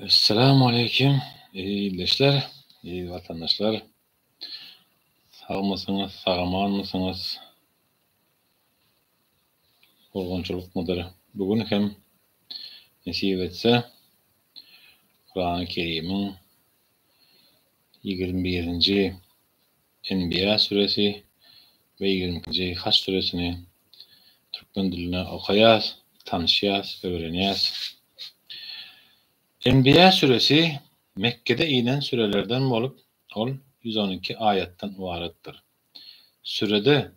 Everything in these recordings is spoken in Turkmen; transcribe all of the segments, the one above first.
Esselamu aleýkim, eziz ildeşler, eziz watandaşlar. Sagmysyňyz, sag-amanmysyňyz? Gurgunçylykmydyr? Bu gün hem nesip etse Kurany Kerimiň 21-nji Enbiýa süresi we 22-nji Haç süresini türkmen dilinde okaýas, tanyşýas, öwrenýäs. Enbiýa süresi Mekgede inen sürelerden bolup, ol 112 aýatdan ybaratdyr. Sürede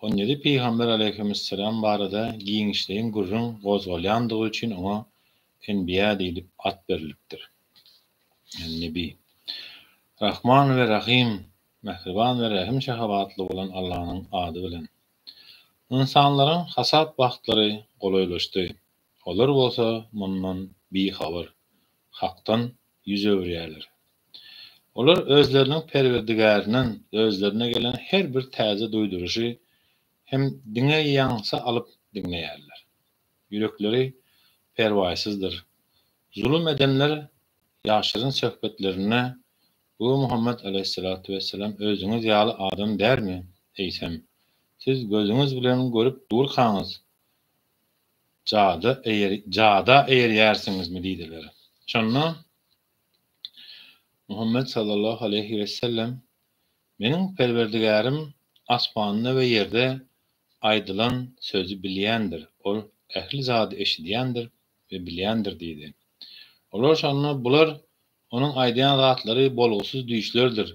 17 pygamber aleýhimüsselam barada giňişleýin gürrüň gozgalýandygy üçin oňa Enbiýa diýlip at berlipdir. Nebi. Rahman we Rahym, Mähriban we Rehim-şehabatly bolan Allanyň ady bilen. Ynsanlaryň hasap wagtlary golaýlaşdy. Olar bolsa mundan bihabar, Hakdan ýüz öwürýärler. Olar özleriniň Perwerdigärinden özlerine gelen her bir täze duýduryşy hem diňe ýaňsa alyp diňleýärler. Ýürekleri perwaýsyzdyr. Zulum edenler ýaşyryn söhbetlerinde, Bu Muhammet aleýhissalatu wessalam özüňiz ýaly adam dälmi, eýsem? Siz gözüňiz bilen görüp durkaňyz, jada jada eýerýärsiňizmi diýdiler. Şonda Muhammet sallallahu aleýhi wessellem, Meniň Perwerdigärim asmanda we ýerde aýdylan sözi bilýändir, Ol ähli zady eşidýändir we bilýändir diýdi. Olar şonda, Bular onuň aýdýan zatlary bolgusyz düýşlerdir.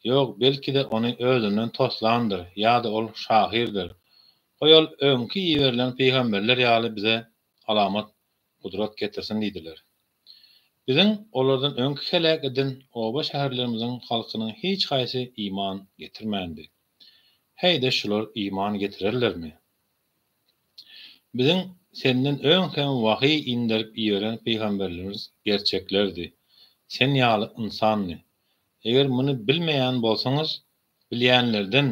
Ýok, belki-de ony özünden toslandyr ýa-da ol şahyrdyr. Goý ol öňki iberilen pygamberler ýaly bize alamat, gudrat getirsin diýdiler. Biziň olardan öňki heläk eden oba-şäherlerimiziň halkynyň hiç haýsy iman getirmändi. Heý-de şular iman getirerlermi? Biziň senden öň hem wahyý inderip iberen pygamberlerimiz gerçeklerdi, sen ýaly ynsandy. Eger muny bilmeýän bolsaňyz, bilýänlerden,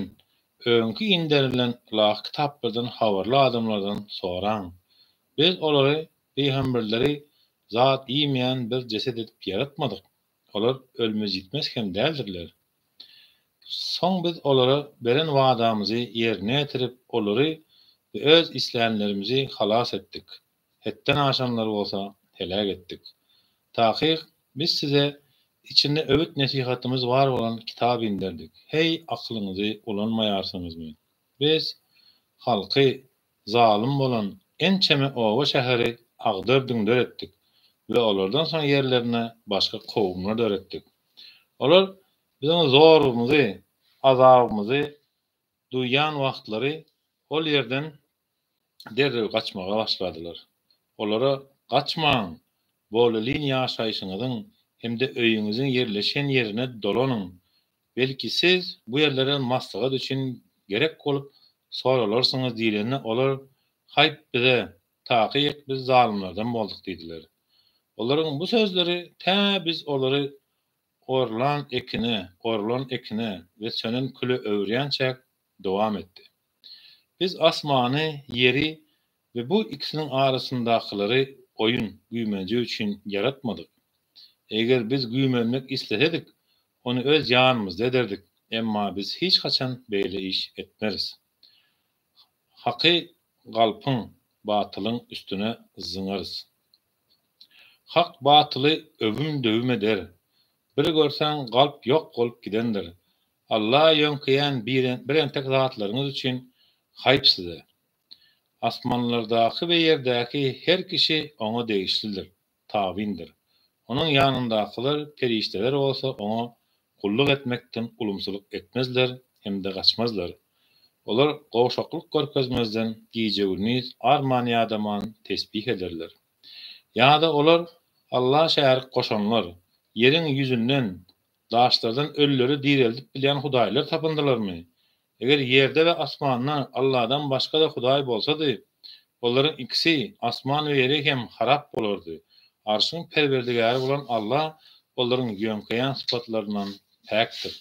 öňki inderilen ylahy kitaplardan habarly adamlardan soraň. Biz olary, pygamberleri, zat iýmeýän bir jeset edip ýaratmadyk. Olar ölmez-ýitmez hem däldirler. Soň biz olara beren wadamyzy ýerine ýetirip, olary we öz islänlerimizi halas etdik. Hetden aşanlary bolsa heläk etdik. Takyk, Biz size içinde öwüt-nesihatymyz bar bolan kitap inderdik. Heý, akylyňyzy ulanmaýarsyňyzmy? Biz halky zalym bolan ençeme oba-şäheri agdar-düňder etdik we olardan soň ýerlerine başga kowumlar döretdik. Olar Biziň zorlugymyzy, azabymyzy duýan wagtlary ol ýerden derrew gaçmaga başladylar. Olara, Gaçmaň! Bolelin ýaşaýşyňyzyň hem-de öýüňiziň ýerleşen ýerine dolanyň! Belki siz bu ýerlere maslahat üçin gerek bolup soralarsyňyz diýlende, olar, Haýp bize! Takyk biz zalymlardan bolduk diýdiler. Olaryň bu sözleri tä biz olary orlan ekine, orlan ekine we sönen küle öwürýänçäk dowam etdi. Biz asmany, ýeri we bu ikisiniň arasyndakylary oýun, güýmenje üçin ýaratmadyk. Eger biz güýmenmek islesedik, ony öz ýanymyzda ederdik, emma biz hiç haçan beýle iş etmeris. Haky galpyň, batylyň üstüne zyňarys. Hak batyly öwüm-döwüm eder. Bir görseň galp ýok bolup gidendir. Alla ýöňkeýän birentek zatlaryňyz üçin haýp size! Asmanlardaky we ýerdäki her kişi Oňa degişlidir, tabyndyr. Onuň ýanyndakylar, perişdeler bolsa Oňa gulluk etmekden ulumsylyk etmezler hem-de gaçmazlar. Olar gowşaklyk görkezmezden gije-gündiz arman-ýadaman tesbih ederler. Ýa-da olar Alla şärik goşanlar, ýeriň ýüzünden, daşlardan ölüleri direldip bilýän hudaýlar tapyndylarmy? Eger ýerde we asmanda Alladan başga-da hudaý bolsady, olaryň ikisi, asman we ýeri hem harap bolardy. Arşyň Perwerdigäri bolan Alla olaryň ýöňkeýän sypatlaryndan päkdir.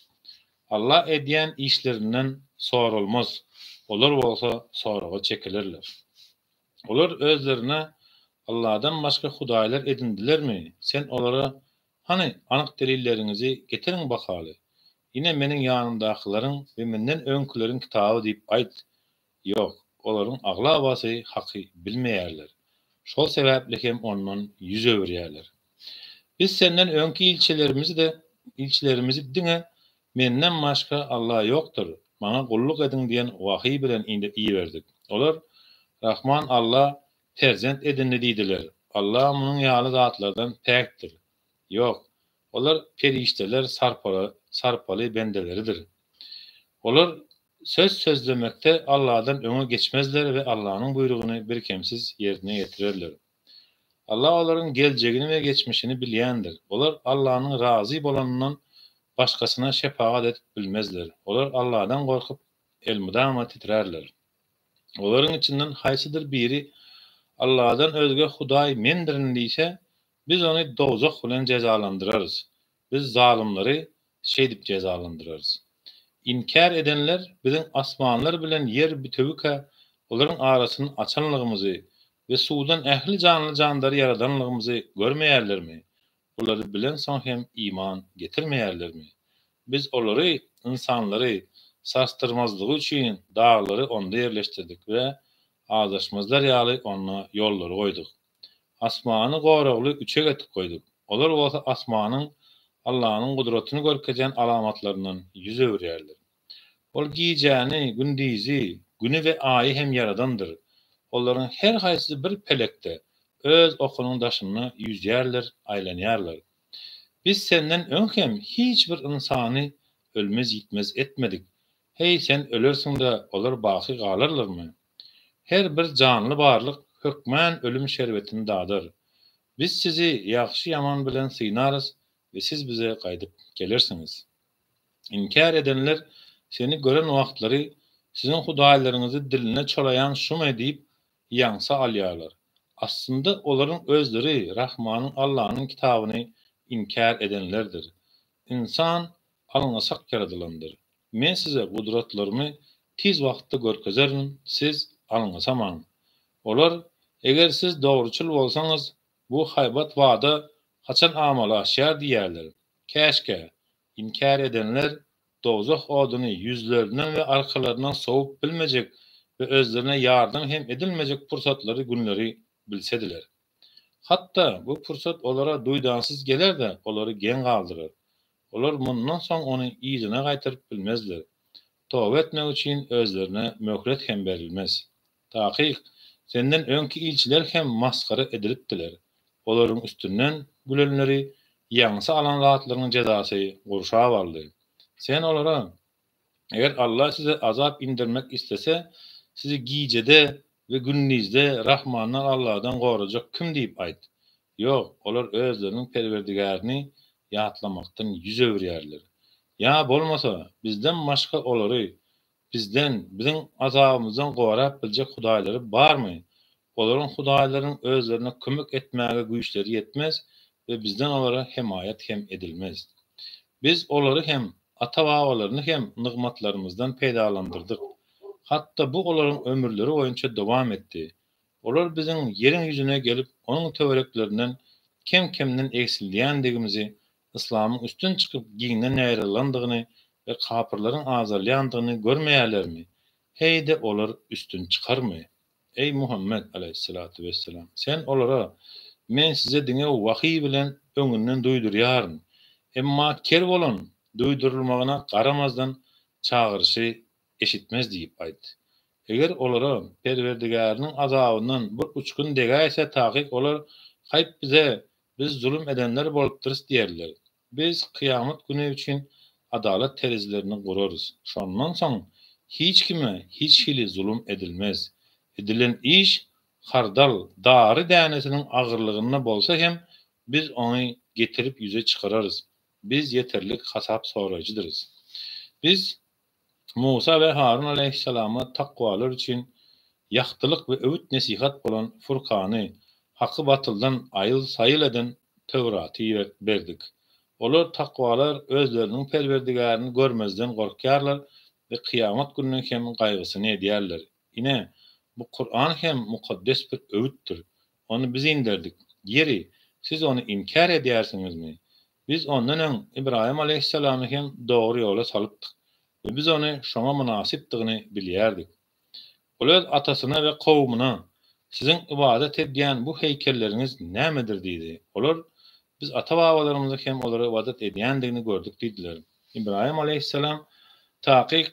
Alla edýän işlerinden soralmaz, olar bolsa soraga çekilerler. Olar özlerine. Alladan başga hudaýlar edindilermi? Sen olara, Hany, anyk delilleriňizi getiriň bakaly. Ine meniň ýanymdakylaryň we menden öňküleriň kitaby diýip aýt. Ýok, olaryň aglabasy haky bilmeýärler. Şol sebäpli hem ondan ýüz öwürýärler. Biz senden öňki ilçilerimizi-de, ilçilerimizi diňe Menden başga Alla ýokdur, Maňa gulluk ediň diýen wahyý bilen iberdik. Olar, Rahman Alla perzent edindi diýdiler. Alla munuň ýaly zatlardan päkdir. Ýok, olar perişdeler sarpaly bendeleridir. Olar söz sözlemekde Alladan öňe geçmezler we Allanyň buýrugyny birkemsiz ýerine ýetirerler. Alla olaryň geljegini we geçmişini bilýändir. Olar Allanyň razy bolanyndan başgasyna şepagat edip bilmezler. Olar Alladan gorkup, elmydama titrärler. Olaryň içinden haýsydyr biri Alladan özge hudaý mendirin diýse, Biz ony dowzah bilen jezalandyrarys. Biz zalymlary şeýdip jezalandyrarys. Inkär edenler Biziň asmanlar bilen ýer bütewikä olaryň arasyny açanlygymyzy we suwdan ähli janly-jandary ýaradanlygymyzy görmeýärlermi? Bulary bilensoň hem iman getirmeýärlermi? Biz olary, ynsanlary, sarsdyrmazlygy üçin daglary onda ýerleşdirdik we azaşmazlar ýaly onda ýollary goýduk. Asmany goragly üçek etip goýduk. Olar bolsa asmanyň Allanyň gudratyny görkezýän alamatlaryndan ýüz öwürýärler. Ol gijäni, gündizi, Güni we Aýy hem ýaradandyr. Olaryň her haýsysy bir pelekde, öz okunyň daşynda ýüzýärler, aýlanýarlar. Biz senden öň hem hiç bir ynsany ölmez-ýitmez etmedik. Heý, sen ölersiň-de, olar baky galarlarmy? Her bir janly barlyk hökmän ölüm şerbetini dadar. Biz sizi ýagşy-ýaman bilen synarys we siz bize gaýdyp gelersiňiz. Inkär edenler seni gören wagtlary siziň hudaýlaryňyzy diline çolaýan şumy diýip ýaňsa alýarlar. Aslynda olaryň özleri Rahmanyň Allanyň kitabyny inkär edenlerdir. Ynsan alňasak ýaradylandyr. Men size gudratlarymy tiz wagtda görkezerin, siz alňasamaň. Olar, Eger siz dogruçyl bolsaňyz, bu haýbat wada haçan amala aşýar diýerler. Käşgä, inkär edenler dowzah oduny ýüzlerinden we arkalaryndan sowup bilmejek we özlerine ýardam hem edilmejek pursatlary, günleri bilsediler. Hatda bu pursat olara duýdansyz geler-de, olary geň galdyrar. Olar mundan soň ony yzyna gaýtaryp bilmezler. Toba etmek üçin özlerine möhlet hem berilmez. Takyk, senden öňki ilçiler hem masgara edilipdiler. Olaryň üstünden gülenleri ýaňsa alan zatlarynyň jezasy gurşap aldy. Sen olara, Eger Alla size azap indermek islese, sizi gijede we gündizde Rahmandan Alladan gorajak kim diýip aýt. Ýok, olar özleriniň Perwerdigärini ýatlamakdan ýüz öwürýärler. Ýa bolmasa, bizden başga olary Bizden, biziň azabymyzdan gorap biljek hudaýlary barmy? Olaryň hudaýlarynyň özlerine kömek etmäge güýçleri ýetmez we bizden olara hemaýat hem edilmez. Biz olary hem, ata-babalaryny hem nygmatlarymyzdan peýdalandyrdyk. Hatda bu olaryň ömürleri boýunça dowam etdi. Olar biziň ýeriň ýüzüne gelip onuň töwereklerinden kem-kemden egsilýändigimizi, yslamyň üstün çykyp giňden ýaýralandygyny we kapyrlaryň azalýandygyny görmeýärlermi? Heý-de olar üstün çykarmy? Eý, Muhammet, aleýhissalatu wesselam, sen olara, Men size diňe wahyý bilen öňünden duýdurýaryn. Emma ker bolan, duýdurylmagyna garamazdan çagyryşy eşitmez diýip aýt. Eger olara Perwerdigäriniň azabyndan bir uçgun degäýse takyk olar, Haýp bize, biz zulum edenler bolupdyrys diýerler. Biz kyýamat güni üçin adalat terezilerini gurarys. Şondan soň hiç kime hiç hili zulum edilmez. Edilen iş hardal, dary dänesiniň agyrlygynda bolsa hem biz ony getirip ýüze çykararys. Biz ýeterlik hasap soraýjydyrys. Biz Musa we Harun alaýhyssalama takwalar üçin ýagtylyk we öwüt-nesihat bolan Furkany, haky batyldan aýyl-saýyl eden Töwraty berdik. Olar, takwalar, özleriniň Perwerdigärini görmezden gorkýarlar we kyýamat gününiň hem gaýgysyny edýärler. Ine, bu Kuran hem mukaddes bir öwütdir. Ony Biz inderdik. Ýeri, siz ony inkär edýärsiňizmi? Biz ondan öň Ybraýym alaýhyssalamy hem dogry ýola salypdyk we biz ony şoňa mynasypdygyny bilýärdik. Ol öz atasyna we kowumyna, Siziň ybadat edýän bu heýkelleriňiz nämedir diýdi. Olar, Biz ata-babalarymyzy hem olara ybadat edýändigini gördük diýdiler. Ybraýym alaýhyssalam, Takyk,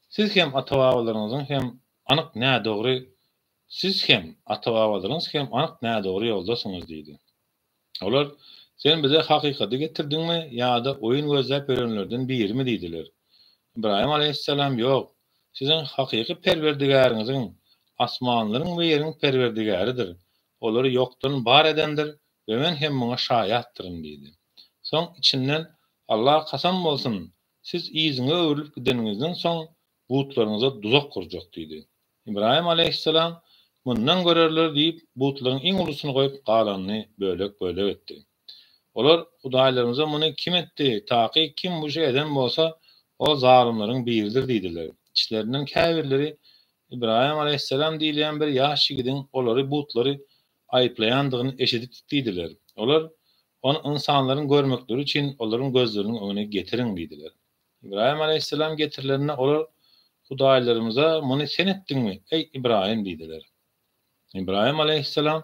siz hem ata-babalaryňyzyň hem anyk nädogry siz hem, ata-babalaryňyz hem anyk nädogry ýoldasyňyz diýdi. Olar, Sen bize hakykaty getirdiňmi ýa-da oýun gözläp ýörenlerden birimi diýdiler. Ybraýym alaýhyssalam, Ýok, siziň hakyky Perwerdigäriňiziň, asmanlaryň we ýeriň Perwerdigäridir, olary ýokdan bar edendir we men hem muňa şaýatdyryn diýdi. Soň içinden, Allaha kasam bolsun, siz yzyňa öwrülip gideniňizden soň butlaryňyza duzak gurjak diýdi. Ybraýym alaýhyssalam, Mundan görerler diýip, butlaryň iň ulusyny goýup, galanyny bölek-bölek etdi. Olar, Hudaýlarymyza muny kim etdi? Takyk kim bu işi eden bolsa, ol zalymlaryň biridir diýdiler. Içlerinden käbirleri Ybraýym alaýhyssalam diýilýän bir ýaş ýigidiň olary, butlary, aýyplaýandygyny eşidipdik diýdiler. Olar, Ony ynsanlaryň görmekleri üçin olaryň gözleriniň öňüne getiriň diýdiler. Ybraýym alaýhyssalam getirilende, olar, Hudaýlarymyza muny sen etdiňmi, eý, Ybraýym? diýdiler. Ybraýym alaýhyssalam,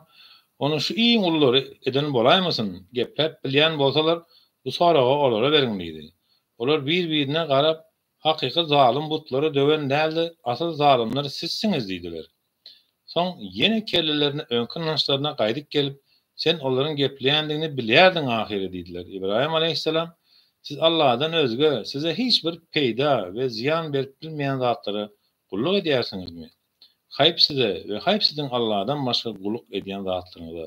Ony şu iň ululary eden bolaýmasyn, gepläp bilýän bolsalar, bu soragy olara beriň diýdi. Olar bir-birine garap, Hakyky zalym butlary döwen däl-de, asyl zalymlar sizsiňiz diýdiler. Soň ýene kellelerine öňki ynançlaryna gaýdyp gelip, Sen olaryň gepleýändigini bilýärdiň ahyry diýdiler. Ybraýym alaýhyssalam, Siz Alladan özge size hiç bir peýda we zyýan berip bilmeýän zatlara gulluk edýärsiňizmi? Haýp size we haýp siziň Alladan başga gulluk edýän zatlaryňyza!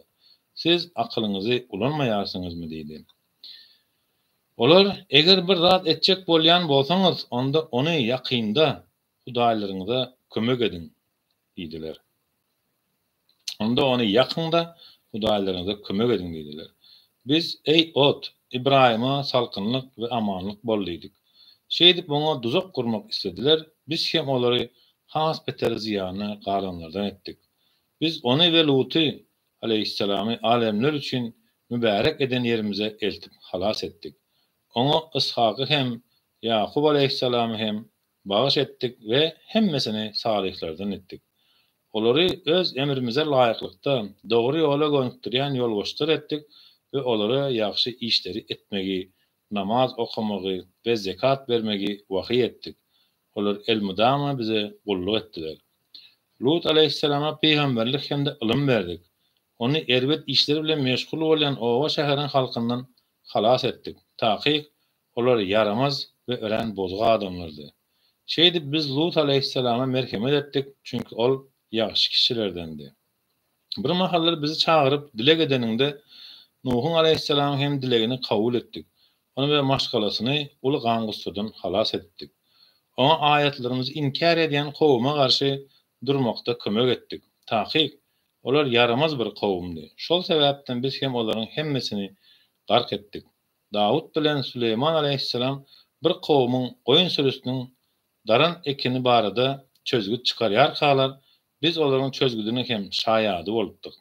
Siz akylyňyzy ulanmaýarsyňyzmy? diýdi. Olar, Eger bir zat etjek bolýan bolsaňyz, onda ony ýakynda hudaýlaryňyza kömek ediň diýdiler. Onda ony ýakyň-da, hudaýlaryňyza kömek ediň diýdiler. Biz, Eý, ot, Ybraýyma salkynlyk we amanlyk bol diýdik. Şeýdip oňa duzak gurmak islediler, biz hem olary has beter zyýana galanlardan etdik. Biz ony we Luty, aleýhissalamy, alemler üçin mübärek eden ýerimize eltip halas etdik. Oňa Yshaky hem, Ýakup aleýhissalamy hem bagyş etdik we hemmesini salyhlardan etdik. Olary öz emrimize laýyklykda dogry ýola gönükdirýän ýolbaşçylar etdik we olara ýagşy işleri etmegi, namaz okamagy we zekat bermegi wahyý etdik. Olar elmydama bize gulluk etdiler. Lut alaýhyssalama pygamberlik hem-de ylym berdik. Ony erbet işler bilen meşgul bolýan oba-şäheriň halkyndan halas etdik. Takyk, Olar ýaramaz we örän bozuk adamlardy. Şeýdip biz Lut alaýhyssalama merhemet etdik, çünki ol ýagşy kişilerdendi. Bir mahallar bizi çagyryp dileg edeninde, Nuhuň alaýhyssalamyň hem dilegini kabul etdik. Ony we maşgalasyny uly gam-gussadan halas edipdik. Oňa aýatlarymyzy inkär edýän kowuma garşy durmakda kömek etdik. Takyk, olar ýaramaz bir kowumdy. Şol sebäpden biz hem olaryň hemmesini gark etdik. Dawut bilen Süleýman alaýhyssalam bir kowumyň goýun sürüsiniň daran ekini barada çözgüt çykarýarkalar, biz olaryň çözgüdiniň hem şaýady bolupdyk.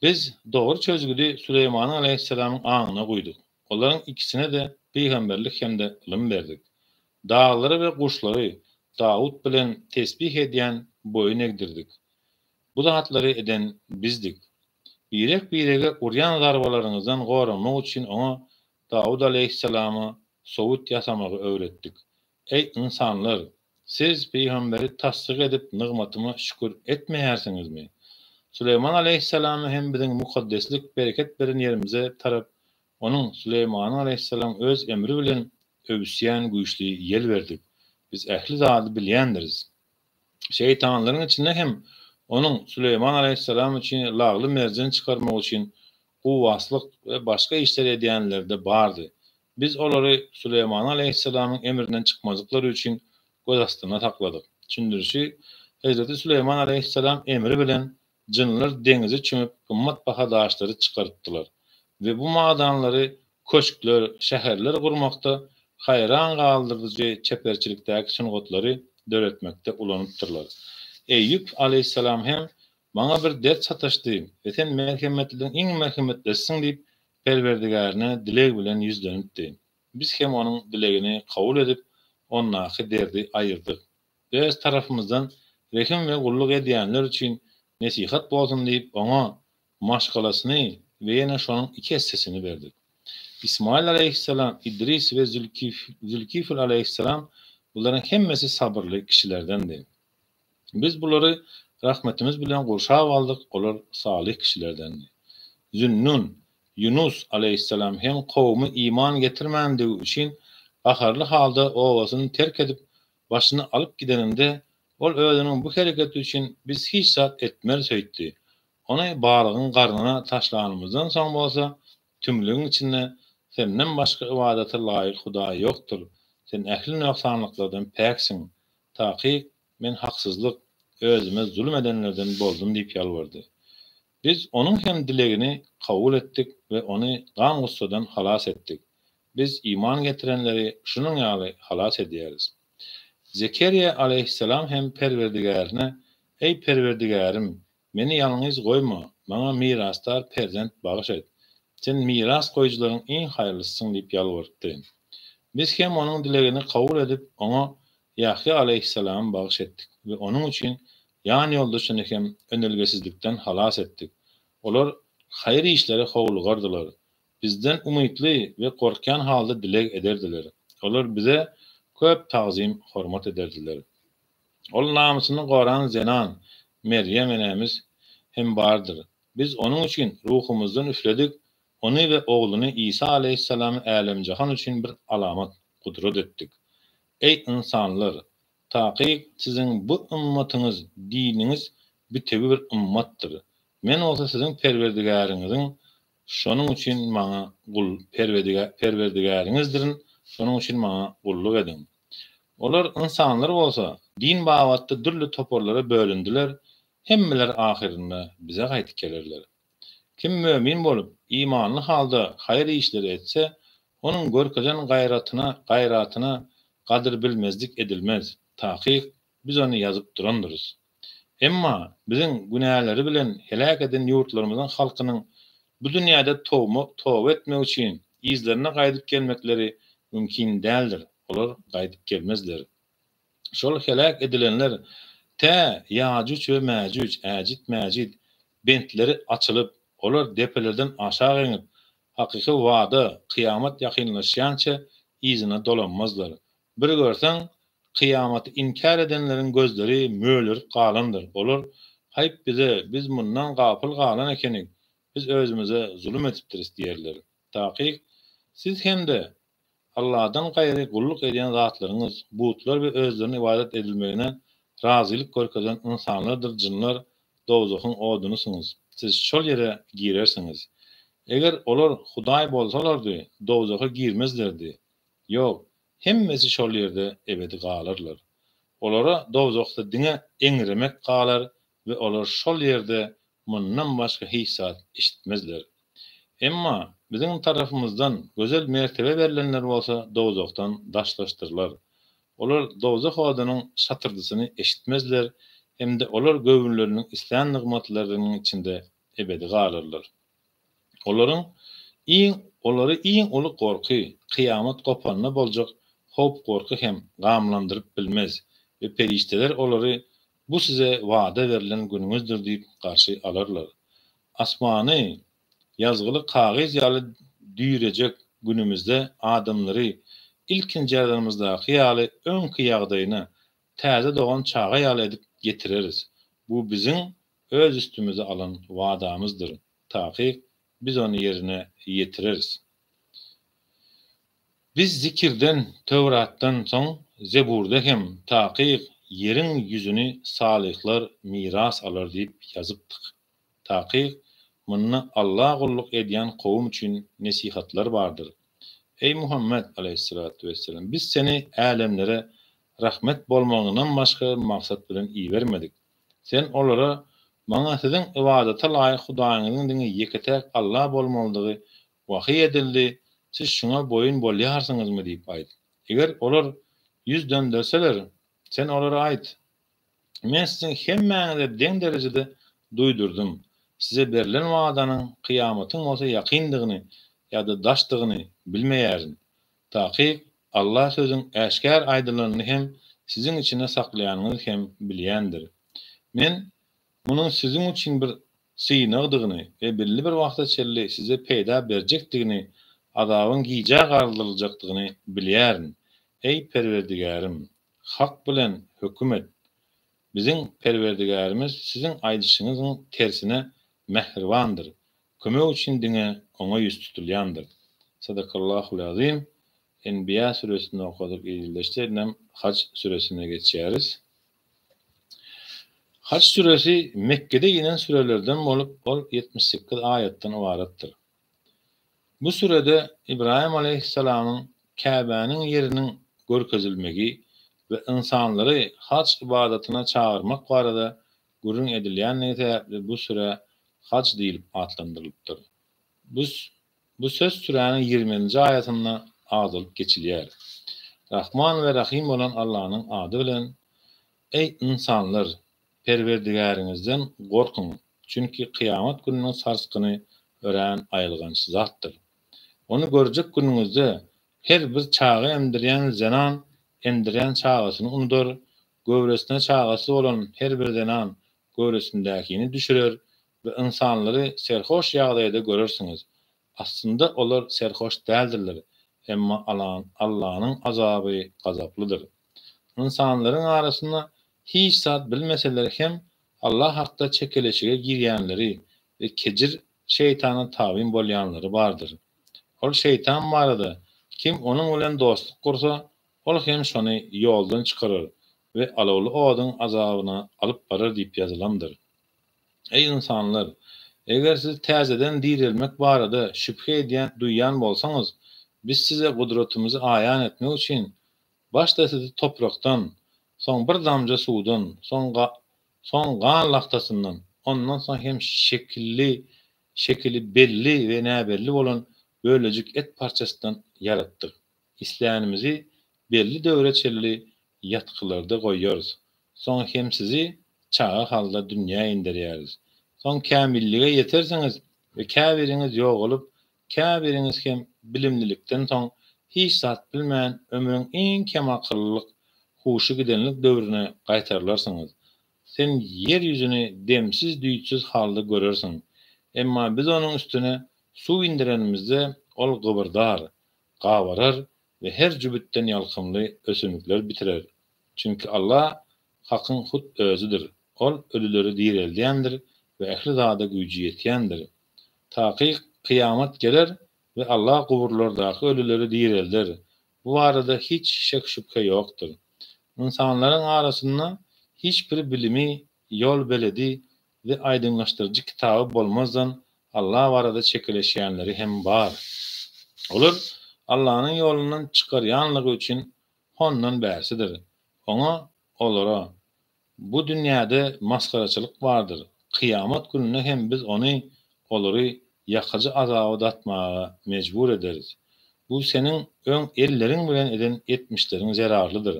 Biz dogry çözgüdi Süleýmanyň alaýhyssalamyň aňyna guýduk. Olaryň ikisine-de pygamberlik hem-de ylym berdik. Daglary we guşlary Dawut bilen tesbih edýän boýun egdirdik. Bu zatlary eden bizdik. Birek-birege urýan zarbalaryňyzdan goranmak üçin oňa, Dawut aleýhissalama, sowut ýasamagy öwretdik. Eý, ynsanlar! Siz pygamberi tassyk edip nygmatyma şükür etmeýärsiňizmi? Süleýman aleýhissalamy hem biziň mukaddeslik, bereket beren ýerimize tarap onuň, Süleýmanyň aleýhissalam, öz emri bilen öwüsýän güýçli ýel berdik. Biz ähli zady bilýändiris. Şeýtanlaryň içinde hem onuň, Süleýman alaýhyssalam, üçin lagly-merjen çykarmak üçin guwwaslyk we başga işler edýänleri-de bardy. Biz olary Süleýman alaýhyssalamyň emrinden çykmadyklary üçin göz astynda sakladyk. Düşündirişi, Hezreti Süleýman alaýhyssalam emri bilen jynlar deňize çümüp gymmat baha daşlary çykarypdylar we bu magdanlary köşkler, şäherler gurmakda haýran galdyryjy çeperçilikdäki sungatlary döretmekde ulanypdyrlar. Eýýup alaýhyssalam hem. Maňa bir dert sataşdy we Sen merhemetlileriň iň merhemetlisiň diýip, Perwerdigärine dileg bilen ýüzlenipdi. Biz hem onuň dilegini kabul edip, ondaky derdi aýyrdyk. Öz tarapymyzdan rehim we gulluk edýänler üçin nesihat bolsun diýip, oňa maşgalasyny we ýene şonuň iki essesini berdik. Ismail alaýhyssalam, Idris we Zülkifl alaýhyssalam bularyň hemmesi sabyrly kişilerdendi. Biz bulary rahmetimiz bilen gurşap aldyk, olar salyh kişilerdendi. Zünnun, Ýunus, alaýhyssalam hem kowumy iman getirmändigi üçin gaharly halda obasyny terk edip, başyny alyp gideninde, ol özüniň bu hereketi üçin biz hiç zat etmeris öýtdi. Ony balygyň garnyna taşlanymyzdan soň bolsa, tümlügiň içinde Senden başga ybadata laýyk Hudaý ýokdur, Sen ähli nogsanlyklardan päksiň. Takyk, men haksyzlyk, özüme zulum edenlerden boldum diýip ýalbardy. Biz onuň hem dilegini kabul etdik we ony gam-gussadan halas etdik. Biz iman getirenleri şunuň ýaly halas edýäris. Zekeriýa alaýhyssalam hem Perwerdigärine, Eý, Perwerdigärim! Meni ýalňyz goýma, maňa mirasdar perzent bagyş et. Sen miras goýujylaryň iň haýyrlysysyň diýip ýalbarypdy. Biz hem onuň dilegini kabul edip, oňa Ýahýa alaýhyssalamy bagyş etdik we onuň üçin ýan ýoldaşyny hem önelgesizlikden halas etdik. Olar haýyr işlere howlugardylar. Bizden umytly we gorkýan halda dileg ederdiler. Olar bize köp tagzym, hormat ederdiler. Ol namysyny goran zenan, Merýem enemiz hem bardyr. Biz onuň üçin Ruhumyzdan üfledik, ony we ogluny Isa alaýhyssalamy älem-jahan üçin bir alamat, gudrat etdik. Eý, ynsanlar! Takyk siziň bu ymmatyňyz, diniňiz bitewi bir ymmatdyr. Men bolsa siziň Perwerdigäriňiziň, şonuň üçin maňa gul Perwerdigäriňizdirin, şonuň üçin maňa gulluk ediň. Olar, ynsanlar bolsa, din babatda dürli toparlara bölündiler, hemmeler ahyrynda Bize gaýdyp gelerler. Kim mömin bolup, imanly halda haýyr işleri etse, onuň görkezen gaýratyna, gaýratyna gadyr bilmezlik edilmez, takyk, Biz ony ýazyp durandyrys. Emma Biziň günäleri bilen heläk eden ýurtlarymyzyň halkynyň bu dünýäde toba etmek üçin yzlaryna gaýdyp gelmekleri mümkin däldir, olar gaýdyp gelmezler. Şol heläk edilenler tä Ýajuç we Mäjuç, Äjit-Mäjit, bentleri açylyp, olar depelerden aşak eňip, hakyky wada, kyýamat ýakynlaşýança yzyna dolanmazlar. Bir görseň, kyýamaty inkär edenleriň gözleri mölerip galandyr. Olar, Haýp bize, biz mundan gapyl galan ekenik, biz özümize zulum edipdiris diýerler. Takyk, siz hem-de Alladan gaýry gulluk edýän zatlaryňyz, butlar we özlerine ybadat edilmegine razylyk görkezen ynsanlardyr jynlar dowzahyň odunysyňyz, siz şol ýere girersiňiz. Eger olar hudaý bolsalardy, dowzaha girmezlerdi. Ýok, hemmesi şol ýerde ebedi galarlar. Olara dowzahda diňe eňremek galar we olar şol ýerde mundan başga hiç zat eşitmezler. Emma Biziň tarapymyzdan gözel mertebe berlenler bolsa dowzahdan daşlaşdyrylar. Olar dowzah odunyň şatyrdysyny eşitmezler hem-de olar göwünleriniň islän nygmatlarynyň içinde ebedi galarlar. Olaryň iň olary iň uly gorky, kyýamat gopanda boljak howp-gorky hem gamlandyryp bilmez we perişdeler olary Bu size wada berlen günüňizdir diýip garşy alarlar. Asmany ýazgyly kagyz ýaly düýrejek günümizde adamlary ilkinji ýazanymyzdaky ýaly öňki ýagdaýyna, täze dogan çaga ýaly edip getireris. Bu biziň Öz üstümize alan wadamyzdyr, takyk, Biz ony ýerine ýetireris. Biz zikirden, Töwratdan, soň Zeburda hem, takyk, ýeriň ýüzüni salyhlar miras alar diýip ýazypdyk. Takyk, munda Alla gulluk edýän kowum üçin nesihatlar bardyr. Eý, Muhammet, aleýhissalatu wesselam, Biz seni älemlere rahmet bolmagyňdan başga maksat bilen ibermedik. Sen olara, Maňa siziň ybadata laýyk Hudaýyňyzyň diňe ýeke-täk Alla bolmalydygy wahyý edildi, siz şuňa boýun bolýarsyňyzmy diýip aýt. Eger olar ýüz dönderseler, sen olara aýt, Men siziň hemmäňize deň derejede duýdurdym. Size berlen wadanyň, kyýamatyň bolsa ýakyndygyny ýa-da daşdygyny bilmeýärin. Takyk, Allah sözüň äşgär aýdylanyny hem, siziň içinde saklaýanyňyzy hem bilýändir. Men munuň siziň üçin bir synagdygyny we belli bir wagta çenli size peýda berjekdigini, azabyň gijä galdyryljakdygyny bilýärin. Eý, Perwerdigärim! Hak bilen höküm et! Biziň Perwerdigärimiz siziň aýdyşyňyzyň tersine mähribandyr, kömek üçin diňe Oňa ýüz tutulýandyr. Sadakallahul azim. Enbiýa süresini okadyk ildeşler indem Haj süresine geçýäris. Haj süresi Mekgede inen sürelerden bolup ol 78 aýatdan ybaratdyr. Bu sürede Ybraýym alaýhyssalamyň Käbäniň ýeriniň görkezilmegi we ynsanlary haj ybadatyna çagyrmak barada gürrüň edilýänligi sebäpli bu süre Haj diýlip atlandyrylypdyr. Bu bu söz süräniň ýigriminji aýatynda agzalyp geçilýär. Rahman we Rahym bolan Allanyň ady bilen, Eý, ynsanlar! Perwerdigäriňizden gorkuň, çünki kyýamat gününiň sarsgyny örän aýylganç zatdyr. Ony görjek günüňizde her bir çaga emdirýän zenan emdirýän çagasyny unudar, göwresinde çagasy bolan her bir zenan göwresindäkini düşürer we ynsanlary serhoş ýagdaýda görersiňiz. Aslynda olar serhoş däldirler, emma Allanyň azaby gazaplydyr. Ynsanlaryň arasynda hiç zat bilmeseler hem Allah hakda çekeleşige girýänleri we kejir şeýtana tabyn bolýanlary bardyr. Ol şeýtan barada, Kim onuň bilen dostluk gursa, ol hem şony ýoldan çykarar we alawly oduň azabyna alyp barar diýip ýazylandyr. Eý ynsanlar! Eger siz täzeden direlmek barada şübhe edýän duýýan bolsaňyz, biz size gudratymyzy aýan etmek üçin, başda sizi toprakdan, soň bir damja suwdan, soň soň gan lagtasyndan, ondan soň hem şekilli şekili belli we näbelli bolan bölejik et parçasyndan ýaratdyk. Islänimizi belli döwre çenli ýatgylarda goýarys. Soň hem sizi çaga halda dünýä inderýäris. Soň kämillige ýetersiňiz we käbiriňiz ýogalyp, käbiriňiz hem bilimlilikden soň hiç zat bilmän ömrüň iň kemakyllyk, huşy gidenlik döwrüne gaýtarylarsyňyz. Sen ýer ýüzüni demsiz-düýtsüz halda görersiň. Emma biz onuň üstüne suw indirenimizde ol gybyrdar, gabarar we her jübütden ýalkymly ösümlikler bitirer. Çünki Allah Hakyň hut Özüdir. Ol ölüleri direldýändir we ähli zada güýji ýetýändir. Takyk, kyýamat geler we Allah guburlardaky ölüleri direlder. Bu barada hiç şek-şübhe ýokdur. Ynsanlaryň arasynda hiç bir bilimi, ýol beledi we aýdyňlaşdyryjy kitaby bolmazdan Allah barada çekeleşýänleri hem bar. Olar Allanyň ýolundan çykarýanlygy üçin hondan bärsidir. Oňa, olara, bu dünýäde masgaraçylyk bardyr. Kyýamat gününde hem biz ony, olary, ýakyjy azaba datmaga mejbur ederis. Bu seniň öň elleriň bilen eden etmişleriň zerarlydyr.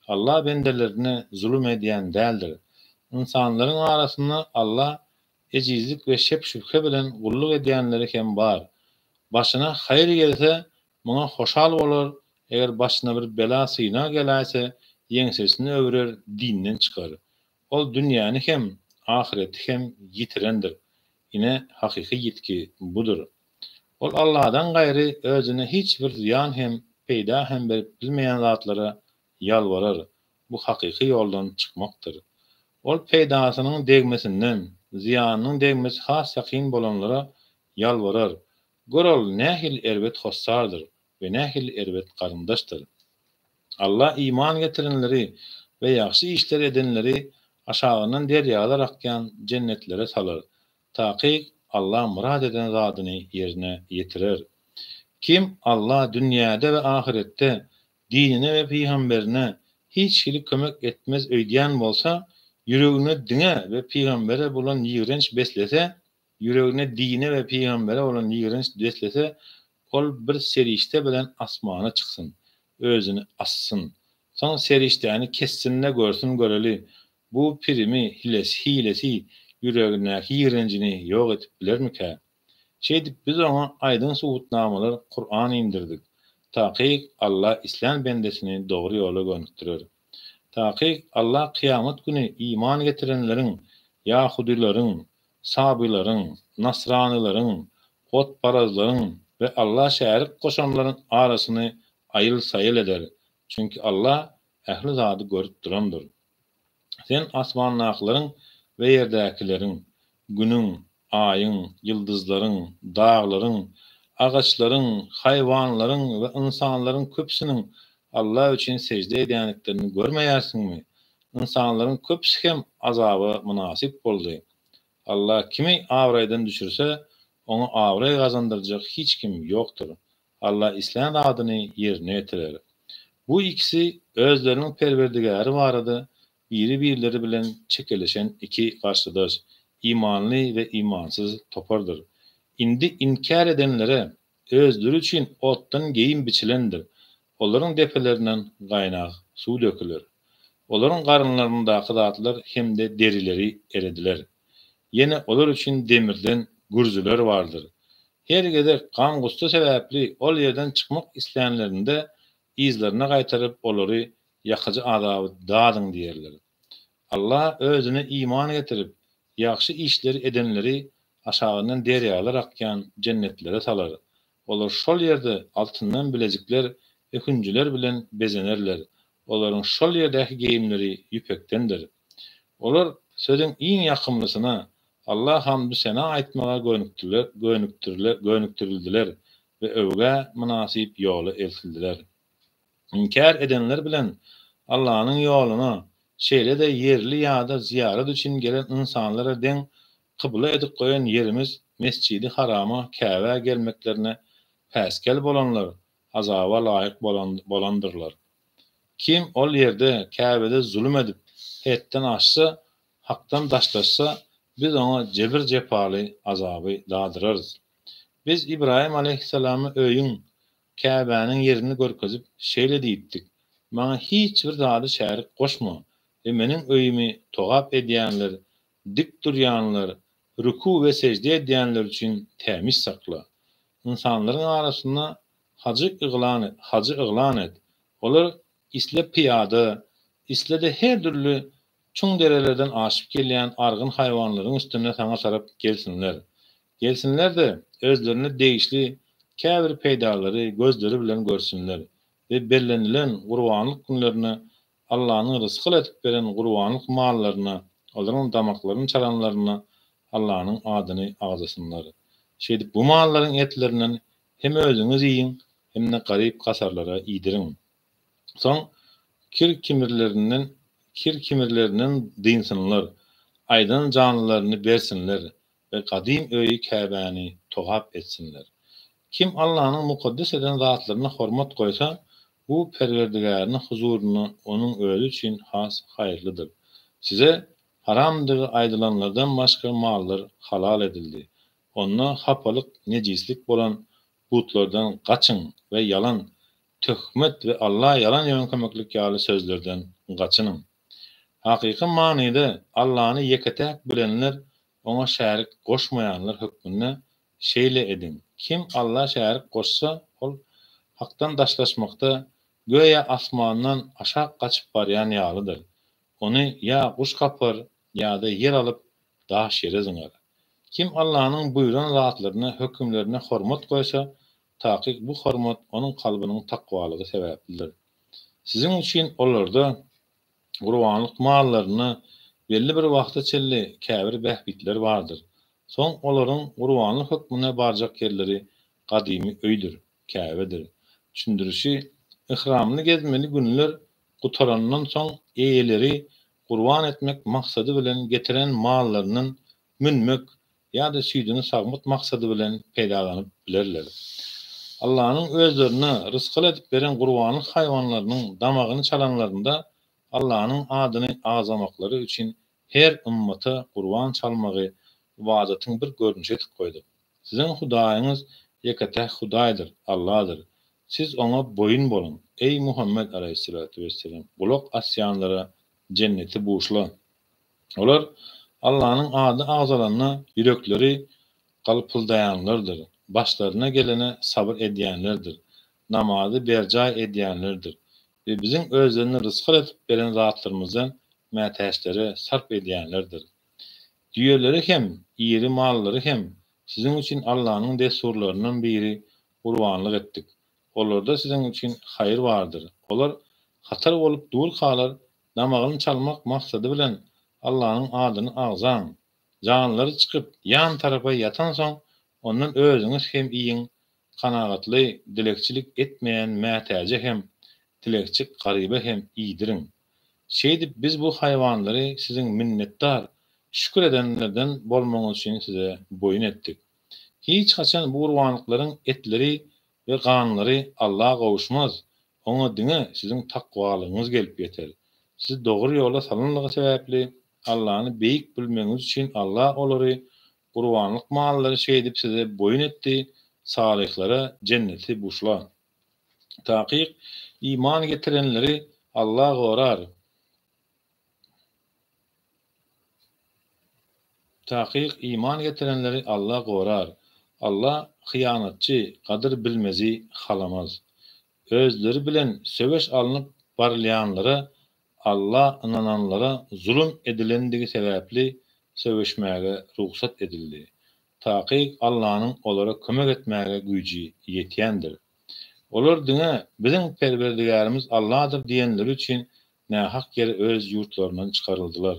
Allah bendelerine zulum edýän däldir. Ynsanlaryň arasynda Alla ejizlik we şek-şübhe bilen gulluk edýänleri hem bar. Başyna haýyr gelse, muňa hoşal bolar, eger başyna bir bela-synag geläýse, ýeňsesini öwrer, dinden çykar. Ol dünýäni hem, ahyreti hem ýitirendir. Ine, hakyky ýitgi budur. Ol Alladan gaýry özüne hiç bir zyýan hem, peýda hem berip bilmeýän zatlara ýalbarar, bu hakyky ýoldan çykmakdyr. Ol peýdasynyň degmesinden, zyýanynyň degmesi has ýakyn bolanlara ýalbarar, gör ol nähili erbet hossardyr we nähili erbet garyndaşdyr. Alla iman getirenleri we ýagşy işler edenleri aşagyndan derýalar akýan jennetlere salar. Takyk Alla myrat eden zadyny ýerine ýetirer. Kim Alla dünýäde we ahyretde dinine we pygamberine hiç hili kömek etmez öýdýän bolsa, ýüreginde dine we pygambere bolan ýigrenç beslese, ýüreginde dine we pygambere bolan ýigrenç beslese, ol bir serişde bilen asmana çyksyn, özüni assyn. Soň serişdäni kessin-de görsün göreli, bu pirimi, hilesi, hilesi. ýüregindäki ýigrenjini ýok edip bilermikä? Şeýdip biz oňa aýdyň subutnamalar Kuran indirdik. Takyk Alla islän bendesini dogry ýola gönükdirer. Takyk Alla kyýamat güni iman getirenleriň, ýahudylaryň, sabylaryň, nasranylaryň, otparazlaryň we Alla şärik goşanlaryň arasyny aýyl-saýyl eder. Çünki Alla ähli zady görüp durandyr. Sen asmandakylaryň we ýerdäkileriň, Günüň, Aýyň, ýyldyzlaryň, daglaryň, agaçlaryň, haýwanlaryň we ynsanlaryň köpüsiniň Alla üçin sežde edýändiklerini görmeýärsiňmi? Ynsanlaryň köpüsi hem azaba mynasyp boldy. Alla kimi abraýdan düşürse, oňa abraý gazandyrjak hiç kim ýokdur. Alla islän zadyny ýerine ýetirer. Bu ikisi özleriniň Perwerdigäri barada biri-birleri bilen çekeleşen iki garşydaş, imanly we imansyz topardyr. Indi inkär edenlere özleri üçin otdan geýim biçilendir, olaryň depelerinden gaýnag suw döküler. Olaryň garynlaryndaky zatlar hem-de derileri erediler. Ýene olar üçin demirden gürzüler bardyr. Her gezek gam-gussa sebäpli ol ýerden çykmak islänlerinde yzlaryna gaýtaryp olary ýakyjy azaby dadyň diýerler. Allah özüne iman getirip, ýagşy işleri edenleri aşagyndan derýalar akýan jennetlere salar. Olar şol ýerde altyndan bilezikler we hünjüler bilen bezenerler. Olaryň şol ýerdäki geýimleri ýüpekdendir. Olar sözüň iň ýakymlysyna, Alla hamdu-sena aýtmaga gönükdirildiler we öwgä mynasyp ýola eltildiler. Inkär edenler bilen Allanyň ýoluna, şeýle-de ýerli ýa-da zyýarat üçin gelen ynsanlara deň kybla edip goýan ýerimiz Mesjidi Harama, Käbä gelmeklerine päsgel bolanlar azaba laýyk bolandyrlar. Kim ol ýerde, Käbede zulum edip, hetden aşsa, Hakdan daşlaşsa, Biz oňa jebir-jepaly azaby dadyrarys. Biz Ybraýym alaýhyssalama öýüň, Käbäniň ýerini görkezip, şeýle diýipdik, Maňa hiç bir zady şärik goşma we Meniň öýümi togap edýänler, dik durýanlar, rüku we sežde edýänler üçin tämiz sakla. Ynsanlaryň arasynda hajy yglan hajy yglan et. Olar isle pyýada, isle-de her dürli çuň derelerden aşyp gelýän argyn haýwanlaryň üstünde saňa tarap gelsinler. Gelsinler-de, özlerine degişli käbir peýdalary gözleri bilen görsünler we bellenilen gurbanlyk günlerine Allanyň rysgal edip beren gurbanlyk mallaryna olaryň damaklaryny çalanlaryna Allanyň adyny agzasynlar. Şeýdip bu mallaryň etlerinden hem özüňiz iýiň, hem-de garyp-gasarlara iýdiriň. Soň kir-kimirlerinden kir-kimirlerinden dynsynlar, aýdan janlylaryny bersinler we gadym öýi Käbäni togap etsinler. Kim Allanyň mukaddes eden zatlaryna hormat goýsa, bu Perwerdigäriniň huzurynda onuň özi üçin has haýyrlydyr. Size haramdygy aýdylanlardan başga mallar halal edildi. Onda hapalyk, nejislik bolan butlardan gaçyň we ýalan, töhmet we Alla ýalan ýöňkemeklik ýaly sözlerden gaçynyň. Hakyky manyda Allany ýeke-täk bilenler Oňa şärik goşmaýanlar hökmünde şeýle ediň. Kim Alla şärik goşsa, ol Hakdan daşlaşmakda göýä asmandan aşak gaçyp barýan ýalydyr. Ony ýa guş gapar, ýa-da ýel alyp, daş ýere zyňar. Kim Allanyň buýran zatlaryna, hökümlerine hormat goýsa, takyk bu hormat onuň kalbynyň takwalygy sebäplidir. Siziň üçin olarda, gurbanlyk mallarynda belli bir wagta çenli käbir bähbitler bardyr. Soň olaryň gurbanlyk hökmünde barjak ýerleri gadymy öýdür, Käbedir. Düşündirişi, Yhramly gezmeli günler gutarandan soň eýeleri gurban etmek maksady bilen getiren mallaryndan münmek ýa-da süýdüni sagmak maksady bilen peýdalanyp bilerler. Allanyň özlerine rysgal edip beren gurbanlyk haýwanlarynyň damagyny çalanlarynda Allanyň adyny agzamaklary üçin her ymmata gurban çalmagy ybadatyň bir görnüşi edip goýduk. Siziň Hudaýyňyz ýeke-täk Hudaýdyr, Alladyr. Siz Oňa boýun boluň. Eý, Muhammet alaýhyssalatu wessalam, gulak asýanlara jenneti buşla. Olar. Allanyň ady agzalanda ýürekleri galpyldaýanlardyr, başlaryna gelene sabyr edýänlerdir, namazy berjaý edýänlerdir we biziň özlerine rysgal edip beren zatlarymyzdan mätäçlere sarp edýänlerdir. Düýeleri hem, iri mallary hem siziň üçin Allanyň dessurlaryndan biri gurbanlyk etdik. Olarda siziň üçin haýyr bardyr. Olar hatar bolup durkalar, damagyny çalmak maksady bilen Allanyň adyny agzaň. Janlary çykyp, ýan tarapa ýatansoň, ondan özüňiz hem iýiň, kanagatly dilegçilik etmeýän mätäje hem, dilegçi garyba hem iýdiriň. Şeýdip biz bu haýwanlary siziň minnetdar, şükür edenlerden bolmagyňyz üçin size boýun etdik. Hiç haçan bu gurbanlyklaryň etleri we ganlary Alla gowuşmaz, oňa diňe siziň takwalygyňyz gelip ýeter. Sizi dogry ýola salanlygy sebäpli Allany beýik bilmegiňiz üçin Alla olary, gurbanlyk mallary şeýdip size boýun etdi, salyhlara jenneti buşla. Takyk, iman getirenleri Alla gorar. Takyk, iman getirenleri Alla gorar. Alla hyýanatçy, gadyr bilmezi halamaz. Özleri bilen söweş alnyp barylýanlara Alla ynananlara zulum edilendigi sebäpli söweşmäge rugsat edildi. Takyk Allanyň olara kömek etmäge güýji ýetýändir. Olar diňe Biziň Perwerdigärimiz Alladyr diýenleri üçin nähak ýere öz ýurtlaryndan çykaryldylar.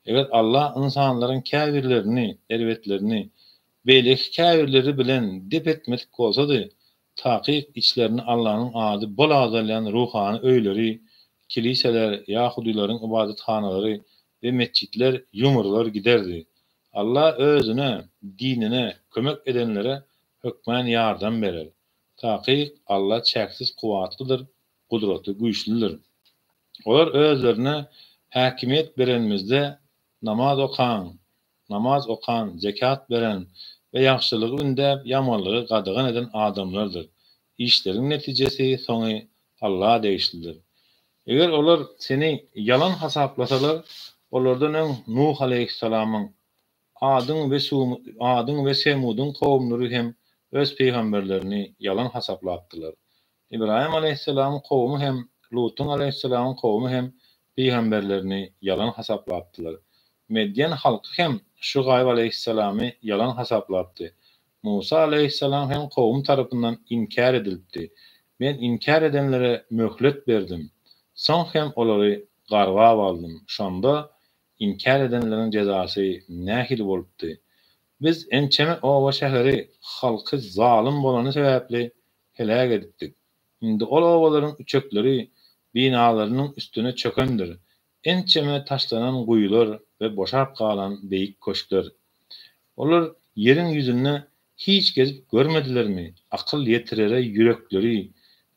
Eger Alla ynsanlaryň käbirlerini, erbetlerini, beýleki käbirleri bilen dep etmedik bolsady, takyk içlerinde Allanyň ady bol agzalýan ruhany öýleri, kiliseler, ýahudylaryň ybadathanalary we metjitler ýumrular giderdi. Alla özüne, dinine, kömek edenlere hökmän ýardam berer. Takyk Alla çäksiz kuwwatlydyr, gudraty güýçlüdir. Olar özlerine häkimiýet berenimizde namaz okaň, namaz okan, zekat beren we ýagşylygy ündäp, ýamanlygy gadagan eden adamlardyr. Işleriň netijesi, soňy Allaha degişlidir. Eger olar seni ýalan hasaplasalar, olardan öň Nuh aleýhissalamyň, Adyň we Adyň we Semudyň kowumlary hem öz pygamberlerini ýalan hasaplapdylar. Ybraýym aleýhissalamyň kowumy hem, Lutuň aleýhissalamyň kowumy hem pygamberlerini ýalan hasaplapdylar. Medýen halky hem Şugaýb aleýhissalamy ýalan hasaplapdy. Musa aleýhissalam hem kowumy tarapyndan inkär edilipdi. Men inkär edenlere möhlet berdim. Soň hem olary garbap aldym. Şonda Inkär edenleriň jezasy nähili bolupdy? Biz ençeme oba-şäheri halky zalym bolany sebäpli heläk edipdik. Indi ol obalaryň üçekleri binalarynyň üstüne çökendir, ençeme taşlanan guýular we boşap galan beýik köşkler. Olar ýeriň ýüzünde hiç gezip görmedilermi, akyl ýetirere ýürekleri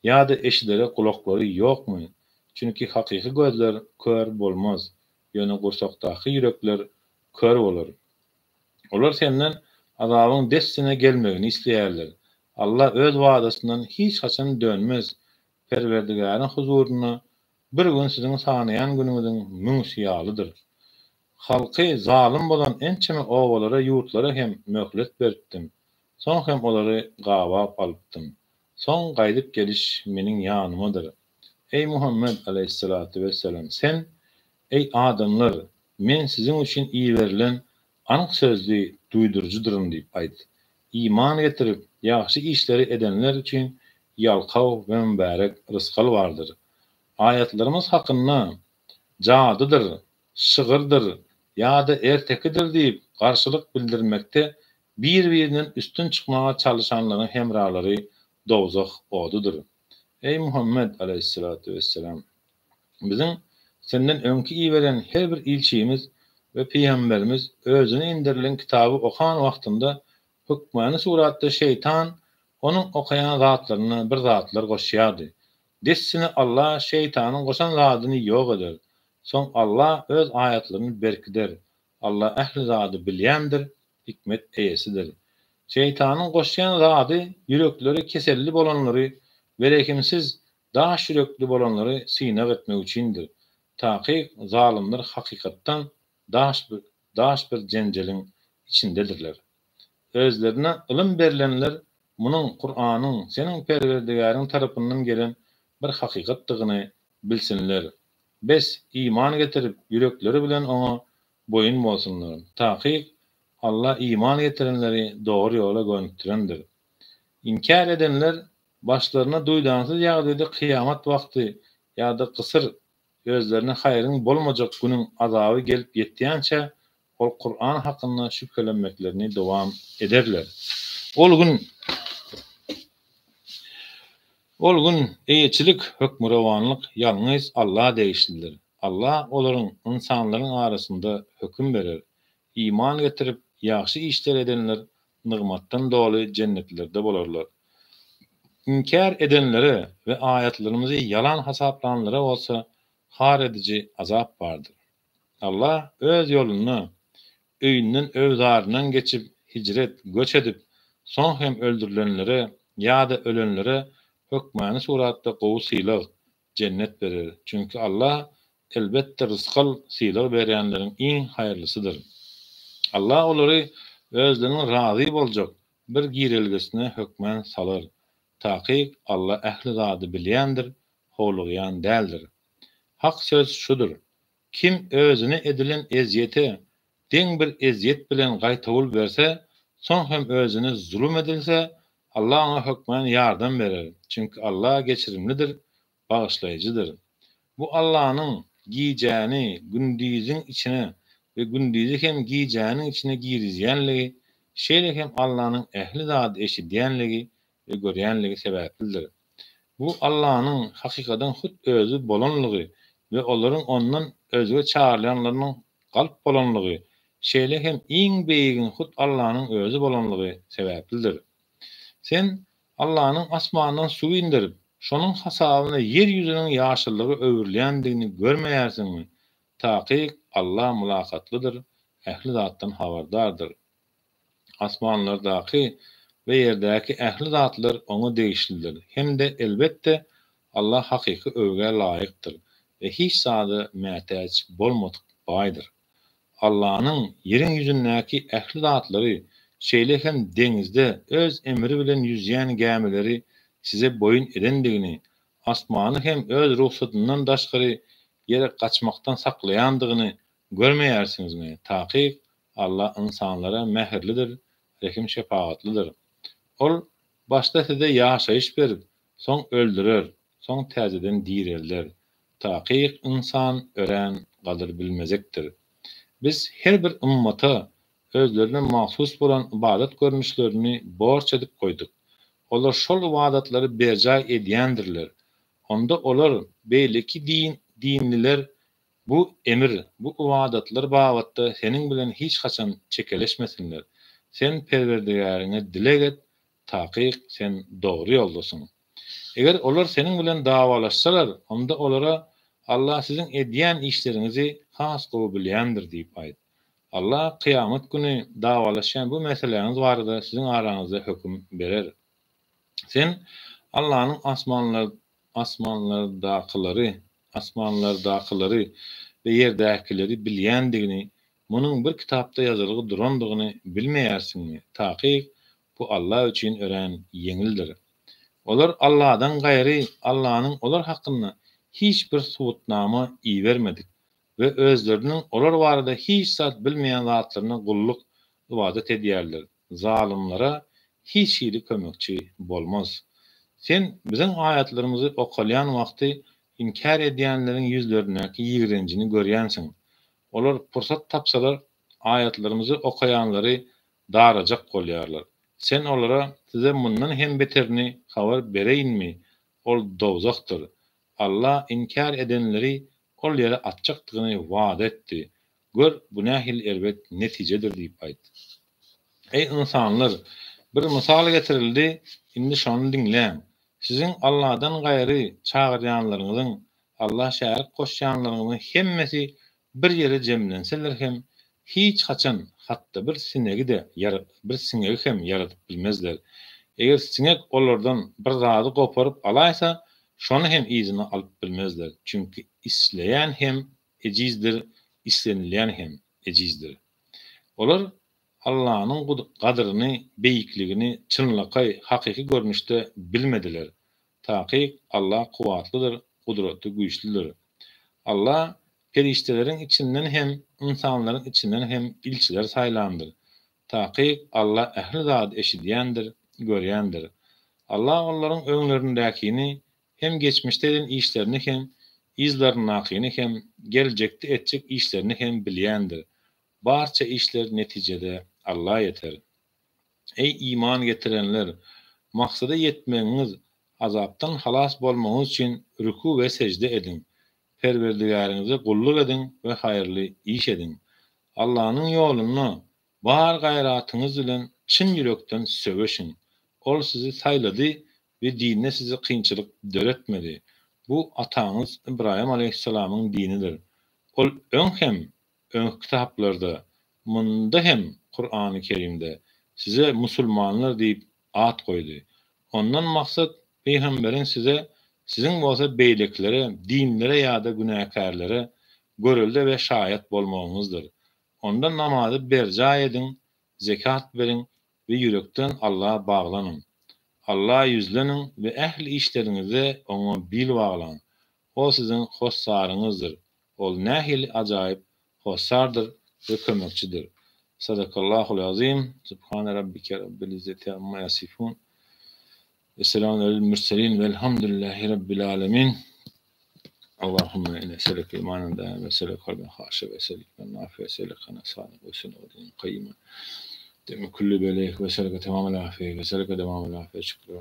ýa-da eşidere gulaklary ýokmy? Çünki hakyky gözler kör bolmaz, ýöne gursakdaky ýürekler kör bolar. Olar senden azabyň dessine gelmegini isleýärler. Alla öz wadasyndan hiç haçan dönmez. Perwerdigäriň huzurynda bir gün siziň sanaýan günüňiziň müňüsi ýalydyr. Halky zalym bolan ençeme obalara, ýurtlara hem möhlet beripdim. Soň hem olary gabap alypdym. Soň gaýdyp geliş Meniň ýanymadyr. Eý, Muhammet, aleýhissalatu wessalam, sen, Eý, adamlar! Men siziň üçin iberilen anyk sözli duýduryjydyryn diýip aýt. Iman getirip, ýagşy işleri edenler üçin ýalkaw we mübärek rysgal bardyr. Aýatlarymyz hakynda jadydyr, şygyrdyr ýa-da ertekidir diýip garşylyk bildirmekde bir-birinden üstün çykmaga çalyşanlaryň hemralary dowzah odudyr. Eý, Muhammet, aleýhissalatu wessalam! Biziň senden öňki iberen her bir ilçimiz we pygamberimiz özüne inderilen kitaby okan wagtynda hökmany suratda şeýtan onuň okaýan zatlaryna bir zatlar goşýardy. Dessine Alla şeýtanyň goşan zadyny ýok eder. Soň Alla öz aýatlaryny berkider. Alla ähli zady bilýändir, hikmet eýesidir. Şeýtanyň goşýan zady ýürekleri keselli bolanlary we rehimsiz, daş ýürekli bolanlary synag etmek üçindir. Takyk, zalymlar hakykatdan daş. daş bir jenjeliň içindedirler. Özlerine ylym berlenler munuň, Kuranyň, seniň Perwerdigäriň tarapyndan gelen bir hakykatdygyny bilsinler. Bes, iman getirip, ýürekleri bilen oňa boýun bolsunlar. Takyk, Alla iman getirenleri dogry ýola gönükdirendir. Inkär edenler başlaryna duýdansyz ýagdaýda kyýamat wagty ýa-da gysyr, özlerine haýryň bolmajak günüň azaby gelip ýetýänçä ol Kuran hakynda şübhelenmeklerini dowam ederler. Ol gün Ol gün eýeçilik, hökmürowanlyk ýalňyz Alla degişlidir. Alla olaryň, ynsanlaryň, arasynda höküm berer. Iman getirip, ýagşy işler edenler nygmatdan doly jennetlerde bolarlar. Inkär edenlere we aýatlarymyzy ýalan hasaplanlara bolsa har ediji azap bardyr. Allah Öz ýolunda öýünden-öwzaryndan geçip, hijret, göç edip, soň hem öldürilenlere ýa-da ölenlere hökmany suratda gowy sylag, jennet berer. Çünki Allah, elbetde, rysgal, sylag berýänleriň iň haýyrlysydyr. Allah olary Özleriniň razy boljak bir girelgesine hökmän salar. Takyk, Allah ähli zady bilýändir, howlugýan däldir. Hak söz şudur, Kim özüne edilen ezýete deň bir ezýet bilen gaýtawul berse, soň hem özüne zulum edilse, Allah oňa hökman ýardam berer. Çünki Allah geçirimlidir, bagyşlaýjydyr. Bu Allanyň gijäni gündiziň içine we gündizi hem gijäniň içine girizýänligi, şeýle hem Allanyň ähli zady eşidýänligi we görýänligi sebäplidir. Bu Allanyň hakykadyň hut özi bolanlygy we olaryň Ondan özge çagyrýanlarynyň galp bolanlygy, şeýle hem iň beýigiň hut Allanyň özi bolanlygy sebäplidir. Sen Allanyň asmandan suw inderip, şonuň hasabyna ýer ýüzüniň ýaşyllyga öwrülýändigini görmeýärsiňmi? Takyk Alla mylakatlydyr, ähli zatdan habardardyr. Asmanlardaky we ýerdäki ähli zatlar Oňa degişlidir hem-de elbetde Allah hakyky öwgä laýykdyr we hiç zada mätäç bolmadyk baýdyr. Allanyň ýeriň ýüzündäki ähli zatlary, şeýle hem deňizde Öz emri bilen ýüzýän gämileri size boýun edendigini, asmany hem Öz rugsatyndan daşgary ýere gaçmakdan saklaýandygyny görmeýärsiňizmi? Takyk, Alla ynsanlara mähirlidir, rehim-şepagatlydyr. Ol başda size ýaşaýyş berip, soň öldürer, soň täzeden direlder. Takyk ynsan örän gadyr bilmezekdir. Biz her bir ymmata özlerine mahsus bolan ybadat görnüşlerini borç edip goýduk. Olar şol ybadatlary berjaý edýändirler. Onda olar, beýleki din dinliler, Bu emir, bu ybadatlar babatda seniň bilen hiç haçan çekeleşmesinler. Sen Perwerdigäriňe dileg et, takyk sen dogry ýoldasyň. Eger olar seniň bilen dawalaşsalar, onda olara, Alla siziň edýän işleriňizi has gowy bilýändir diýip aýt. Alla kyýamat güni dawalaşýan bu meseläňiz barada siziň araňyzda höküm berer. Sen Allanyň asmanlar asmanlardakylary, asmanlardakylary we ýerdäkileri bilýändigini, munuň bir kitapda ýazylgy durandygyny bilmeýärsiňmi? Takyk, bu Alla üçin örän ýeňildir. Olar Alladan gaýry Allanyň olar hakynda hiç bir subutnama ibermedik we özleriniň olar barada hiç zat bilmeýän zatlaryna gulluk, ybadat edýärler. Zalymlara hiç hili kömekçi bolmaz. Sen Biziň aýatlarymyzy okalýan wagty inkär edýänleriň ýüzlerindäki ýigrenjini görýänsiň. Olar pursat tapsalar, aýatlarymyzy okaýanlary darajak bolýarlar. Sen olara, Size mundan hem beterini habar bereýinmi? Ol dowzahdyr. Alla inkär edenleri ol ýere atjakdygyny wada etdi. Gör, bu nähili erbet netijedir diýip aýt. Eý, ynsanlar! Bir mysal getirildi, indi şony diňläň! Siziň Alladan gaýry çagyrýanlaryňyzyň, Alla şärik goşýanlaryňyzyň hemmesi bir ýere jemlenseler hem, hiç haçan hatda bir sinegi-de bir siňegi hem ýaradyp bilmezler. Eger siňek olardan bir zady goparyp alaýsa, şony hem yzyna alyp bilmezler. Çünki isleýän hem ejizdir, islenilýän hem ejizdir. Olar Allanyň gadyryny, beýikligini çynlakaý, hakyky görnüşde bilmediler. Takyk Alla kuwwatlydyr, gudraty güýçlüdir. Alla perişdeleriň içinden hem, ynsanlaryň içinden hem ilçiler saýlandyr. Takyk Alla ähli zady eşidýändir, görýändir. Alla olaryň öňlerindäkini hem geçmişde eden işlerini hem, yzlaryndakyny hem, geljekde etjek işlerini hem bilýändir. Barça işler netijede Alla ýeter. Eý iman getirenler! Maksada ýetmegiňiz, azapdan halas bolmagyňyz üçin rüku we sejde ediň. Perwerdigäriňize gulluk ediň we haýyrly iş ediň. Allanyň ýolunda bar gaýratyňyz bilen çyn ýürekden söweşiň. Ol sizi saýlady we dinde size kynçylyk döretmedi. Bu ataňyz Ybraýym alaýhyssalamyň dinidir. Ol öň hem öňki kitaplarda, munda hem Kurany Kerimde size musulmanlar diýip at goýdy. Ondan maksat pygamberiň size, siziň bolsa beýlekilere, dinlere ýa-da günäkärlere görelde we şaýat bolmagyňyzdyr. Onda namazy berjaý ediň, zekat beriň we ýürekden Alla baglanyň. Alla ýüzleniň we ähli işleriňizde Oňa bil baglaň. Ol siziň hossaryňyzdyr. Ol nähili ajaýyp hossardyr we kömekçidir. Sadakallahul azim. Subhane rabbike rabbil izzeti amma ýasifun. We selamun alel mürselin velhamdülillahi rabbil alemin. Allahümme inne eseleke imanen daimen ve eseleke kalben haşe ve eseleke nafi ve eseleke sadık ve eseleke dinen kayyime. Demi külli beleyk ve eseleke temamel afiye ve eseleke devamel afiye şükür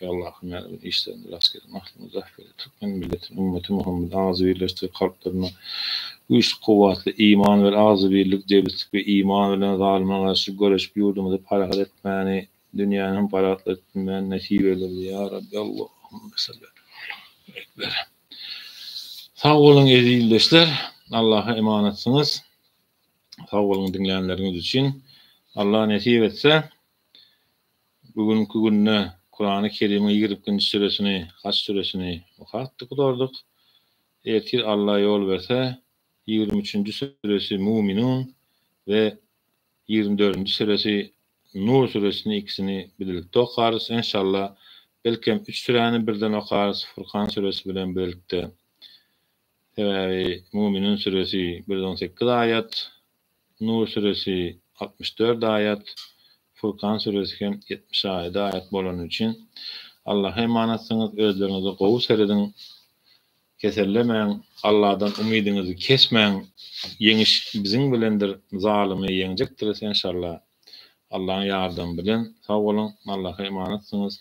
Ey Allahym ýa Rabbim işlerimizi rast getir mahlumyzy af eýle türkmen milletini ümmeti Muhammedi agzybirleşdir kalplaryna güýçli kuwwatly iman ber agzybirlik jebislik we iman bilen zalyma garşy göreşip ýurdumyzy parahat etmäni dünýäni hem parahatlaşdyp bilmäni nesip eýle bize ýa Rabbi Allahümme salli Ekber Sag boluň eziz ildeşler Allaha emanatsyňyz sag boluň diňlänleriňiz üçin Allah nesip etse Bu günki günde Kurany Kerimiň 22-nji süresini, Haç süresini okatdyk, gutardyk. Ertir Alla ýol berse, 23-nji süresi Muminun we 24-nji süresi Nur süresini ikisini birlikde okarys. Enşalla, belkem üç süräni birden okarys, Furkan süresi bilen birlikde. Sebäbi Muminun süresi 118 aýat, Nur süresi 64 aýat, Furkan süresi hem 77 aýat bolany üçin Allaha emanatsyňyz, özleriňize gowy serediň, kesellemäň, Alladan umydyňyzy kesmäň, ýeňiş biziň bilendir, zalymy ýeňjekdiris enşalla, Allaň ýardamy bilen, sag boluň, Allaha emanatsyňyz.